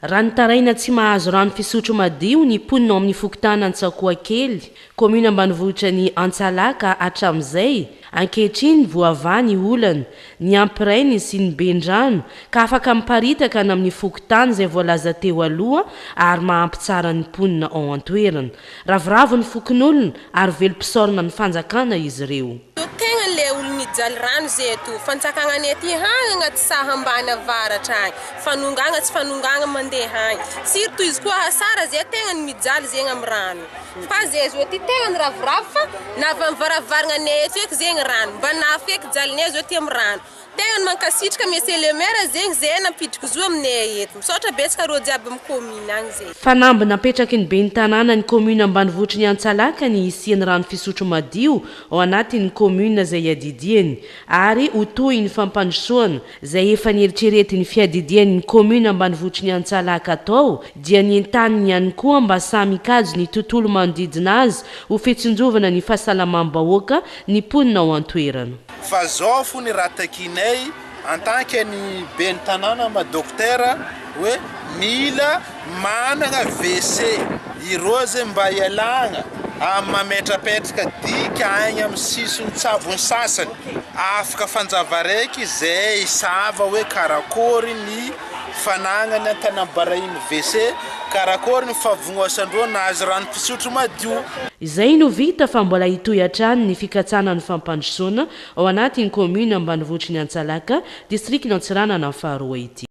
Raha nitaraina tsy mahazo rano fisotro madio ny mponina ao amin'ny fokontany Antsakoakely, kaominina ambanivohitra ny Antsalaka hatramin'izay, ankehitriny voavaha ny olana, niampy rainy sy ny bendrano ka afaka miparitaka any amin'ny fokontany izay voalaza teo aloha ary mahampy tsara ny mponina ao an-toerana. Ravoravo ny fokonolona ary velom-pisaorana ny fanjakana izy ireo. Io tegna le olo nijaly rano ze eto fantsakagna anay aty hagny agnaty saha ambany avaratra agny fanongagna tsy fanongagna mandeha agny surtout izy koa asara ze tegna ny mijaly zegny am rano fa ze zo ty tegna ny ravoravo fa na avy am varavaragna anay eto eky zegny rano mba nafy eky jalinay zo ty am rano Tegna ny mankasitraka Monsieur le Maire zegny zay nampidriky zo aminay eto. Misaotra betsaka reo jiaby am commune agny zegny. Fanamby napetraky ny ben'ny tanàna ny commune ambanivohitry ny Antsalaka ny hisian'ny rano fisotro madio ao anatin'ny commune izay iadidiany ary ho tohin'ny fampandrosoana izay efa nieritreretin'ny fiadidiany ny commune ambanivohitry ny Antsalaka atao dia nentaniny ihany koa mba samy hikajy ny tontolo manodidina azy ho fitsinjovana ny fahasalamam-bahoaka ny mponina ao an-toerana. Fa zao fo ny raha takinay en tant que ny ben'ny tanàna ma docteur hoe mila managna WC ireo zay mba ialagna amin'ny mametrapetraka dika agny amin'ny sisiny tsabony sasany afaka fanjava raiky zay hisava hoe karakôry ny fanagnany Antanambarahiny WC karakôry ny fahavognoasandreo nahazo rano fisotro madio. Izay no vita fa mbola hitohy hatrany ny fikatsana ny fampandrosoana ao anatin'ny kaominina ambanivohitry ny Antsalaka, distrikan'Antsiranana faharoa ity.